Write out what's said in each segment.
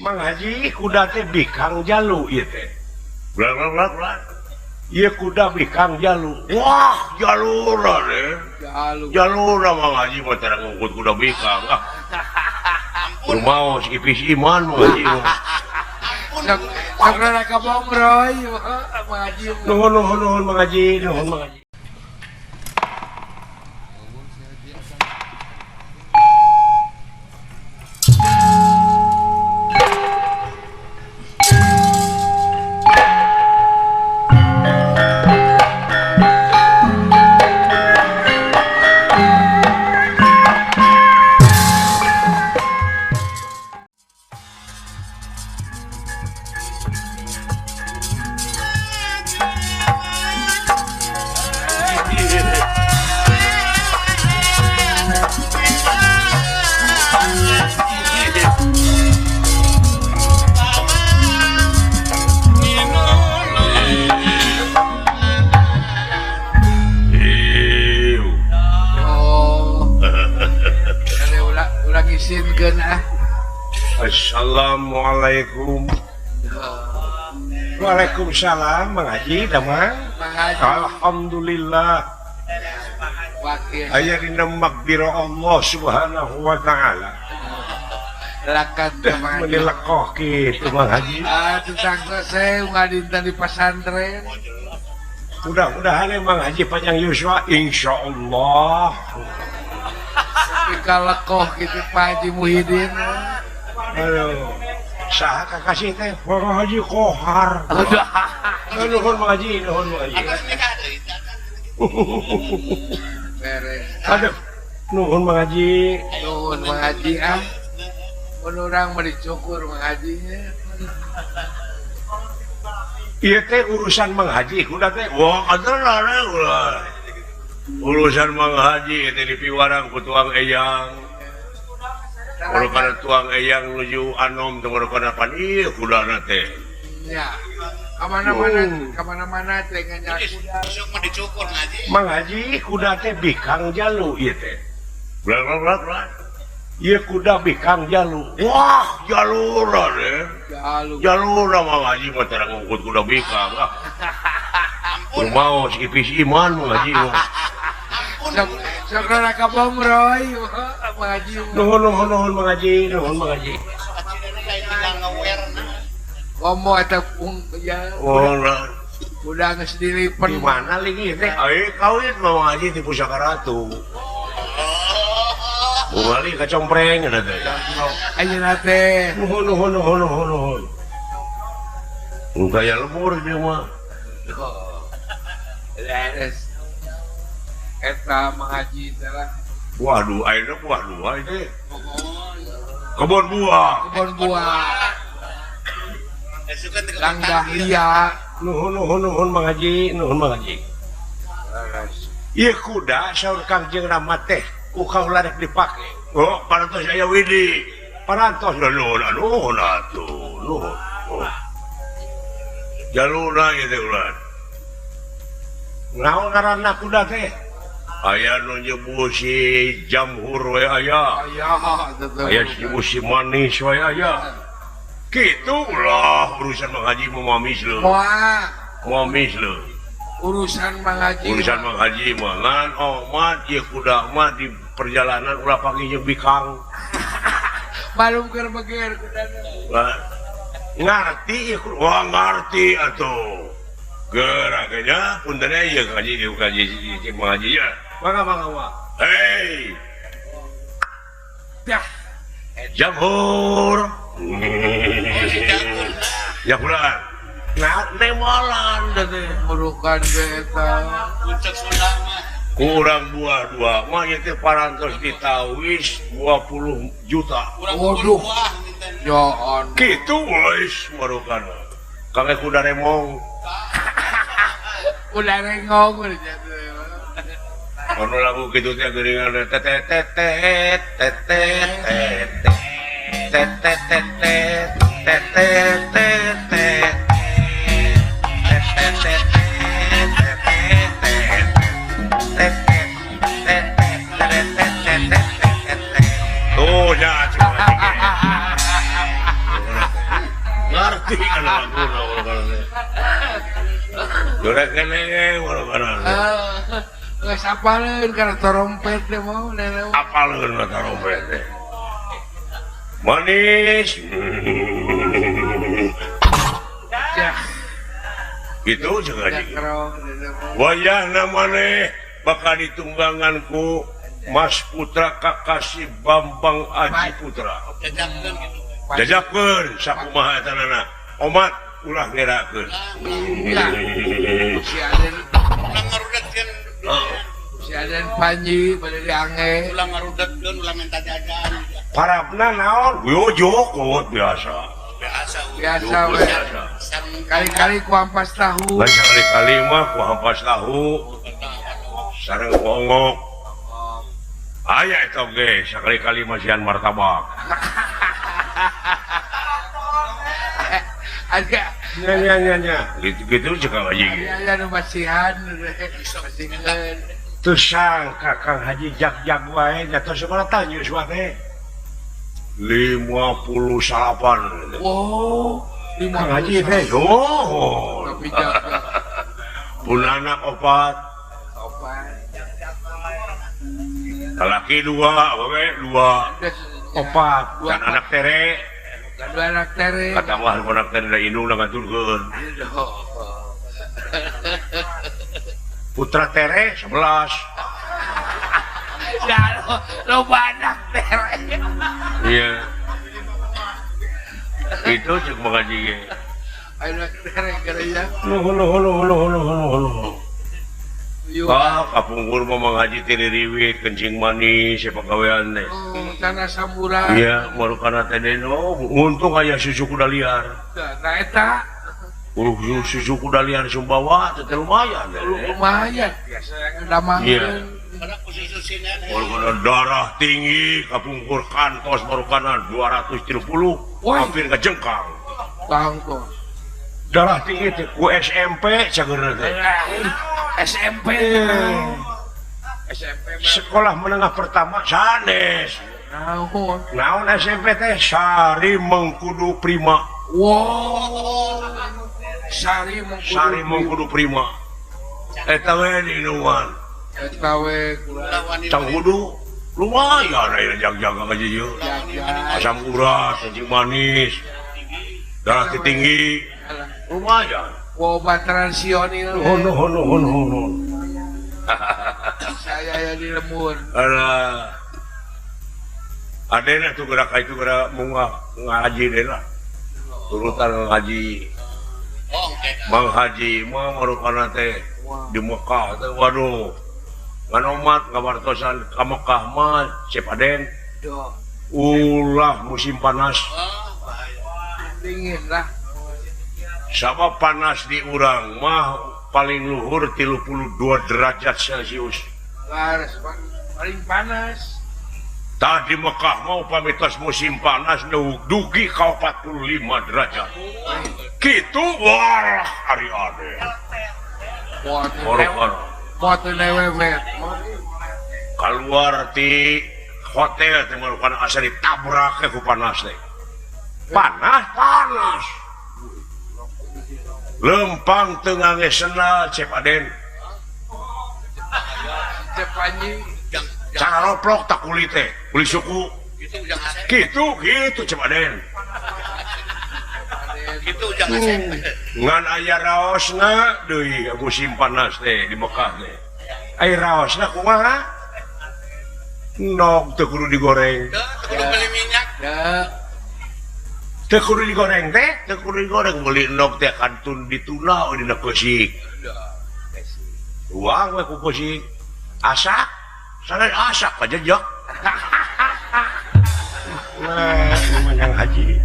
Mang Haji kuda teh bikang jalu ieu teh. Bla. Ieu kuda bikang jalu. Wah, jalura deh. Jalu. Jalura Mang Haji mah tara ngungkut kuda bikang. Ah. Rumaos ipis iman Mang Haji. Sok rada kabongroy Mang Haji. Nuhun nuhun nuhun Mang Haji, nuhun Mang Haji. Assalamualaikum. Waalaikumsalam Mang Haji, damang. Alhamdulillah. Aya dina makbiro Allah Subhanahu wa taala. Lakat meuni lekoh kitu Mang Haji. Ah, tentang selesai ngadinten di pesantren. Mudah-mudahan Mang Haji panjang yuswa insyaallah. Tapi kalekoh kitu Pak Haji Muhyiddin. Aduh, saha kakasih teh? Mang Haji Kohar. Nuhun Mang Haji, nuhun Mang Haji. Beres. Aduh, nuhun Mang Haji. Nuhun Mang Haji ah. Mun urang mah dicukur Mang Hajinya. Ieu teh urusan Mang Haji kuda teh. Wah, adalah ulah. Urusan Mang Haji teh dipiwarang ku tuang eyang. Urusan tuang eyang nuju anom teh urusan pan ieu kudana teh. Ya. Kamana-mana teh nganyak kuda. Sok mah dicukur Haji. Mang Haji kuda teh bikang jalu ieu teh. Bla bla bla. Ieu kuda bikang jalu. Wah, jalura deh. Jalu. Jalura Mang Haji mah tara ngungkut kuda bikang. Ah. Rumaos ipis iman Mang Haji. Sok rada kabongroy Mang Haji. Nuhun nuhun nuhun Mang Haji, nuhun Mang Haji. Komo eta ya. Udah geus dilipen. Di mana lagi teh? Ai kawin Mang Haji di Pusaka Ratu. Ungali kacompreng eta teh. Ayeuna teh. Nuhun nuhun nuhun nuhun nuhun. Gaya lemur dia mah. Leres. Eta Mang Haji teh lah. Waduh, ayeuna buah dua teh. Kebon buah. Kebon buah. Langdah lia. Nuhun nuhun nuhun Mang Haji, nuhun Mang Haji. Ieu kuda saur Kangjeng Rama teh ku kaula rek dipake. Oh, parantos aya Widi. Parantos nuhun nuhun atuh, nuhun. Jaluna ieu teh ulah. Naon ngaranna kuda teh? Aya nu nyebut si Jamhur we aya. Aya nyebut si Manis we aya. Kitu lah urusan Mang Haji mah mamis leuh. Mamis leuh. Urusan Mang Haji. Urusan Mang Haji mah ngan omat ieu kuda mah di perjalanan ulah panggih jeung bikang. Malum keur beger kudana. Ngarti ieu kuda. Wah ngarti atuh. Geura nya punten ieu Haji ieu Haji Mang Haji ya. Mangga mangga mangga. Hei. Dah. Jamhur. Ya kurang. Nah, nemolan teh murukan eta. Puncak Sunda mah. Kurang buah dua mah ieu teh parantos ditawis 20 juta. Waduh. Ya on. Kitu geus murukan. Kangge kuda remong. Kuda rengong Ono lagu kitu teh geuningan teh teh teh teh teh teh teh teh teh teh teh teh teh teh teh teh. Tuh ya. Ngarti kana laguna urang. Jurek keneh urang. Geus apaleun kana trompet teh mau nenek. Apaleun kana trompet teh. Manis. Gitu jeung haji. Wayahna maneh bakal ditungganganku Mas Putra Kakasih Bambang Aji Putra. Jajakkeun sakumaha eta nana. Omat ulah ngerakeun. Si Aden ulah ngarudetkeun. Si Aden Panji bade diange. Ulah ngarudetkeun, ulah minta jajan. Parabna naon? Yo jokot biasa. Biasa we. Kali-kali ku ampas tahu. Kali-kali mah ku ampas tahu. Sareng ongok. Aya eta ge sakali-kali masihan martabak. Ada. Nya nya nya. Gitu-gitu jeung Kang Haji ge. Aya nu masihan, masihan. Teu sangka Kang Haji jag-jag wae nya tos sabaraha tahun yuswa teh? 58. Wow, Kang Haji teh. Oh. Pun anak opat. Laki dua, babe dua, opat, dan anak tere, dua anak tere. Kata wah anak tere da indung da ngaturkeun. Putra tere 11. Ya, loba anak tere. Iya. Itu cek mengaji ge. Anak tere gereja. Nuhun nuhun nuhun nuhun nuhun. Ah, kapungkur mah manghaji tiririwit kencing manis siapa gawean teh. Oh, tanah samura. Iya, marukana teh deno, untung aya susu kuda liar. Nah eta. Susu kuda liar Sumbawa teh lumayan teh. Lumayan, biasa damang. Iya. Marukana darah tinggi kapungkur kantos marukana 230 hampir kejengkang. Kantos. Darah tinggi teh ku SMP cageurna teh. SMP. SMP sekolah menengah pertama sanes. Naon? Naon SMP teh Sari Mengkudu Prima. Wow. Sari Mengkudu. Sari Mengkudu Prima. Eta we diinuman. Eta we Cangkudu lumayan aya jag-jaga ka dieu. Asam urat, kencing manis. Darah tinggi. Lumayan. Obat transionil. Nuhun nuhun nuhun nuhun. Saya ya di lemur. Alah. Adena tuh gerak itu gerak mau ngaji deh lah. Turutan ngaji. Mang Haji mah marukana teh di Mekah teh waduh. Ngan omat ngawartosan ka Mekah mah cep Aden. Ulah musim panas. Dingin lah. Sama panas di urang mah paling luhur 32 derajat Celcius. Paling panas. Tadi Mekah mau pamitos musim panas dugi ka 45 derajat. Kitu wah ari ade. Keluar ti hotel teh merupakan asa ditabrak ku panas teh. Panas panas. Lempang teu ngangge sendal cep Aden. Cep Panji cara roplok tak kulit teh, kulit suku. Kitu kitu cep Aden. Kitu ujang asep. Ngan aya raosna deui musim panas teh di Mekah teh. Aya raosna kumaha? Nog teu kudu digoreng. Teu kudu beli minyak. Teu kudu digoreng teh, teu kudu digoreng meuli endog teh kantun dituna we dina keusik. Uang we ku keusik. Asak, sanes asak kajejek. Wah, lumayan haji.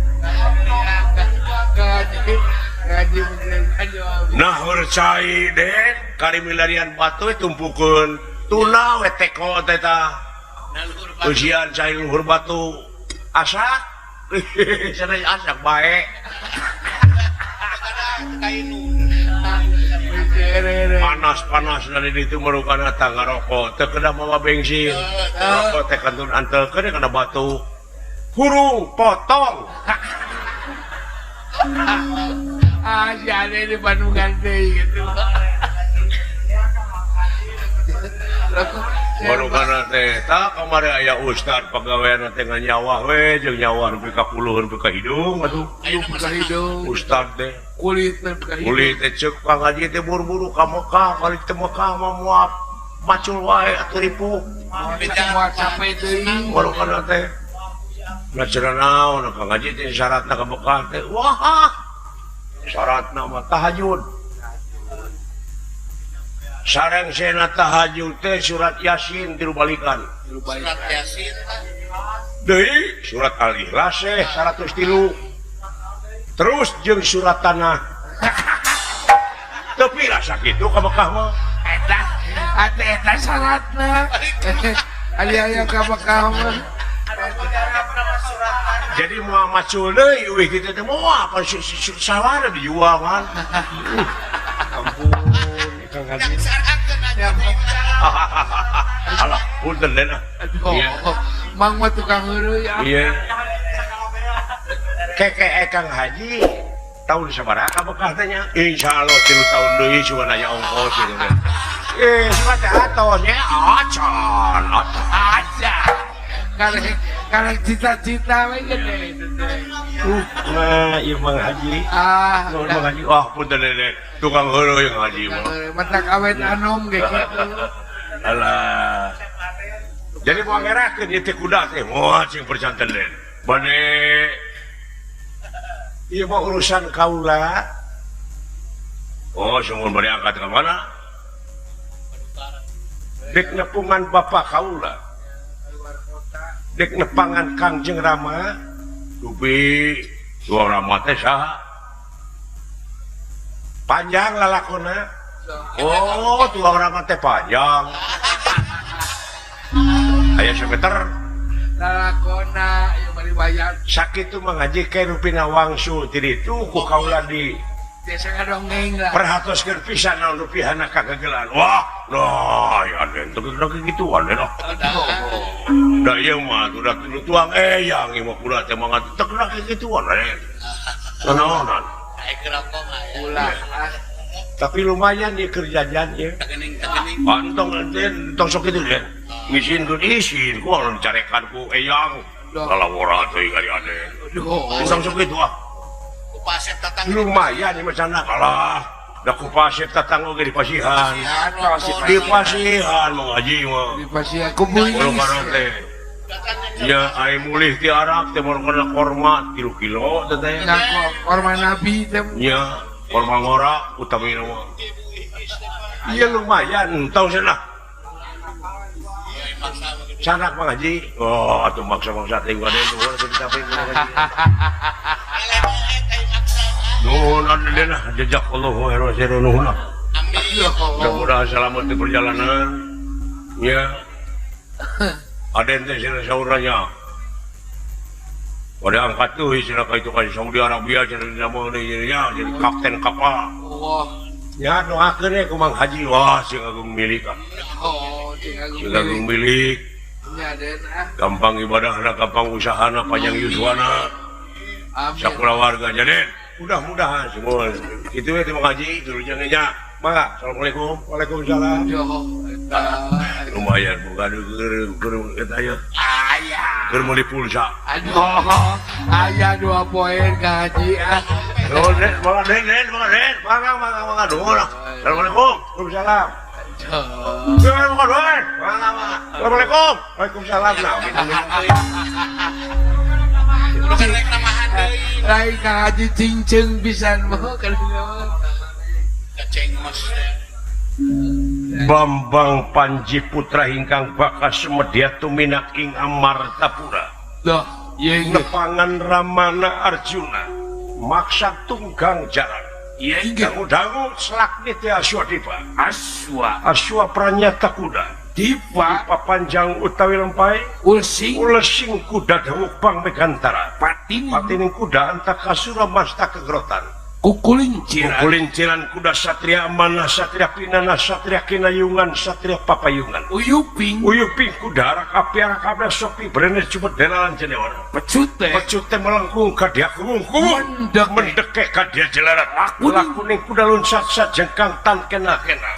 Nah, cai Den, kari milarian batu tumpukeun tuna we teko teh tah. Usian cai luhur batu. Asak. Sanes asak bae. Panas-panas dari itu merupakan tangga rokok. Teu kedah mawa bensin. Rokok teh kantun antelkeun kana batu. Hurung potong. Ah, si Ade di Bandungan deui gitu. Baru teh tak kamari aya ustad pagawean teh nganyawah we jeung nyawa nepi ka puluh nepi ka hidung atuh. Nepi ka hidung. Ustad teh kulit nepi ka hidung. Kulit teh ceuk Kang Haji teh buru-buru ka Mekah balik teh Mekah mah moal macul wae atuh ripuh. Moal capek deui. Baru teh. Nah cenah naon Kang Haji teh syaratna ka Mekah teh. Wah. Syaratna mah tahajud. Sareng sena tahajud teh surat Yasin tilu balikan. Surat Yasin deui surat Al-Ikhlas teh 103. Terus jeung surat tanah. Teu pira sakitu ka Mekah mah. Eta atuh eta syaratna. Aya-aya ka Mekah mah. Jadi moal macul deui eueuh kitu teh moal apa sawarna dijual kan. Ampun. Kang Haji. Alah, punten den ah. Mang mah tukang heureuy ah. Iya. Keke Kang Haji tahun sabaraha ka Mekah teh nya? Insyaallah 3 tahun deui sugan aya ongkos kitu teh. Sugan teh atos nya acan. Acan. Karek cita-cita we gede itu teh. Nah, ieu Mang Haji. Ah, Mang Haji. Wah, punten den. Tukang heureuy Kang Haji mah. Matak awet anom ge kitu. Alah. Jadi moal ngerakeun ieu teh kuda teh. Moal cing percanten den. Bade ieu mah urusan kaula. Oh, sungguh bade angkat ka mana? Dek nepungan bapak kaula. Dek nepangan Kangjeng Rama. Dupi dua Rama teh saha? Panjang lalakona. Oh, tuang Rama teh panjang. Aya sameter. Lalakona ieu bari bayar. Sakitu mah ngaji ke rupina wangsul ti ditu ku kaula di desa ngadongeng lah. Perhatoskeun pisan naon rupihana kagagelan. Wah, nah ya den teu kegituan den. Da ieu mah udah tuang eyang ieu mah kuda teh mah teu kegituan den. Nanaonan. Ulah. Tapi lumayan di kerjaan ya. Entong entong sok itu deh. Ngisin ku isin ku orang carekan ku eyang. Lalawara teuing ari ade. Entong sok itu ah. Lumayan ieu mah cenah kalah. Da ku pasir tatang oge di pasihan. Di pasihan Mang Haji mah. Di pasihan ku beulis. Ya ai mulih ti Arab teh mun kana korma 3 kilo teh teh. Korma Nabi teh. Nya, korma ngora utamina mah. Iya lumayan entong cenah. Sanak Mang Haji. Oh, atuh maksa-maksa teh gade nuhun teu ditape ku Mang Haji. Nuhun anu lah jazakallahu khairan sirun nuhun. Amin. Mudah-mudahan selamat di perjalanan. Ya. Aden teh cenah sauranya. Pada angkat tuh cenah ka itu ka Saudi Arabia cenah dina ya jadi kapten kapal. Allah. Ya doakeun we ku Mang Haji wah sing agung milik ah. Oh, sing agung milik. Nya den ah. Gampang ibadahna, gampang usahana, panjang yuswana. Amin. Sakulawarga jadi mudah-mudahan semua. Itu we Mang Haji turunnya nya. Mangga, assalamualaikum. Waalaikumsalam. Yo, lumayan buka keur eta aya. Aya. Keur meuli pulsa. Aduh, aya 2 poin Kang Haji ah. Nuhun, mangga den, mangga den, mangga mangga mangga nuhun. Assalamualaikum. Waalaikumsalam. Mangga nuhun. Mangga mangga. Assalamualaikum. Waalaikumsalam. Nah, lain Kang Haji cinceng pisan mah kan. Bambang Panji Putra ingkang bakas medya tuminak ing Amartapura. Loh, iya nepangan Ramana Arjuna maksa tunggang jalan. Iya inggih. Dangu-dangu selak nitya aswa dipa. Aswa. Aswa pranyata kuda. Dipa. Dipa panjang utawi lempai. Ulsing. Ulsing kuda dawuk pang megantara. Patining. Patining kuda antakasura masta kegrotan. Kukulinciran. Kukulinciran kuda satria amanah, satria pinana, satria kinayungan, satria papayungan. Uyuping. Uyuping kuda arak api arak abda sopi brene cupet delalan jenewana. Pecute. Pecute melengkung kadia kumung. Mendeke. Mendeke kadia jelarat. Lakuning kuda lunsat sajengkang tan kena-kena.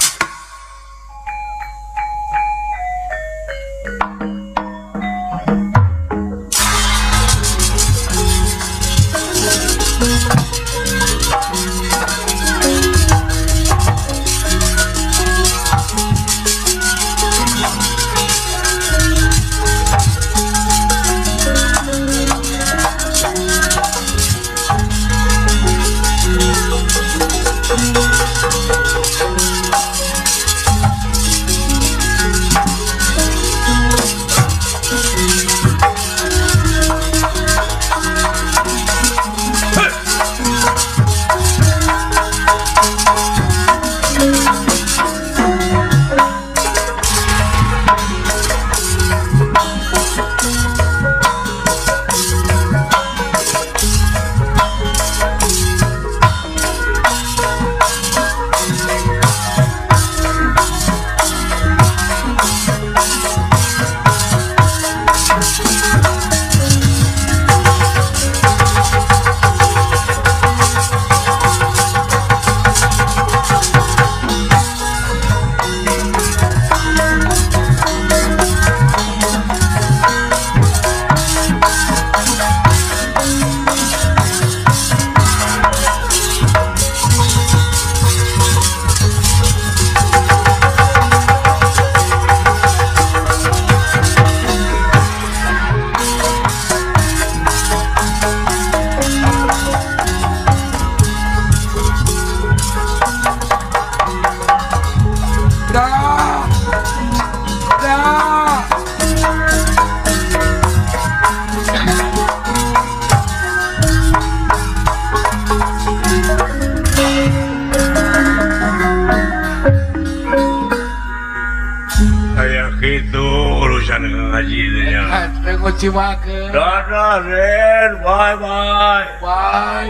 Dadah Ren, bye bye. Bye.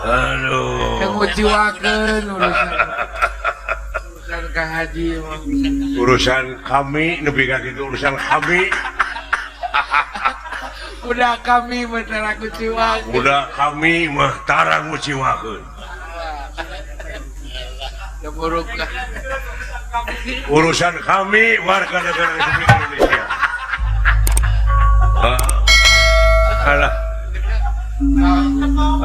Aduh. Nguciwakeun urusan. Urusan Kang Haji. Urusan kami nepi ka kitu urusan kami. Udah kami mah tara nguciwakeun. Udah kami mah tara nguciwakeun. Urusan kami warga negara Republik Indonesia. Alah.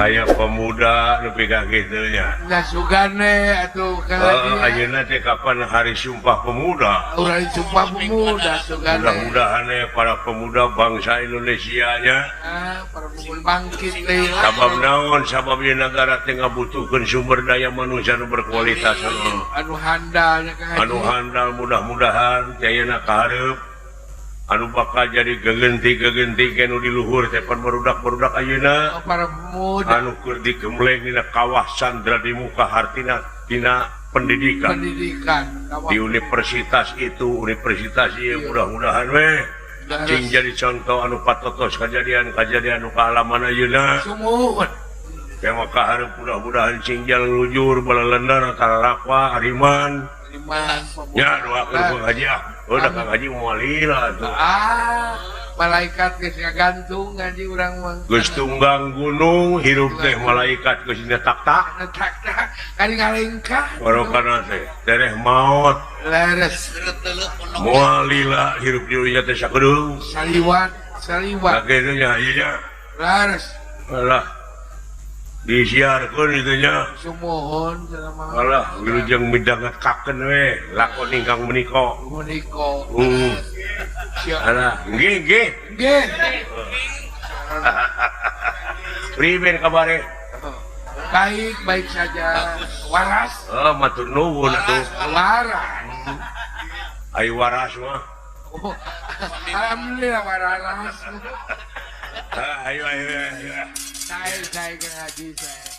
Aya pemuda nepi ka kitu nya. Nya sugane atuh Kang Haji. Ayeuna teh kapan hari Sumpah Pemuda? Hari Sumpah Pemuda sugane. Mudah-mudahan para pemuda bangsa Indonesia nya. Para pemuda bangkit deui. Sabab naon? Sabab ieu nagara teh ngabutuhkeun sumber daya manusia nu berkualitas anu handal nya Kang Haji. Anu handal mudah-mudahan ayeuna kahareup anu bakal jadi gegenti-gegenti nu di luhur teh pan barudak-barudak ayeuna para pemuda anu keur digembleng dina kawah sandra di muka hartina dina pendidikan di universitas itu universitas ieu mudah-mudahan we cing jadi contoh anu patotos kajadian-kajadian nu kaalaman ayeuna sumuhun ya maka hareup mudah-mudahan cing jalan lujur balalendar tarakwa ariman ya doakeun Kang Haji ah. Udah Kang Haji moal lila tuh. Ah, malaikat geus ngagantung ngaji urang mah. Geus tunggang gunung hirup teh malaikat geus tak-tak. Tak-tak kali ngalengkah. Barokana teh tereh maot. Leres. Moal lila hirup di dunya teh sakedeung. Saliwat, saliwat. Sakitu nya ieu nya. Leres. Alah. Disiarkeun itu nya. Sumuhun cenah. Alah, wilujeng midhangetaken we lakon ingkang menika. Menika. Alah, nggih nggih. Nggih. Priben kabare? Baik, baik saja. Waras. Oh, matur nuwun atuh. Waras. Ayo waras mah. Oh, alhamdulillah waras. Ayo ayo ayo. Saya Kang Haji saya.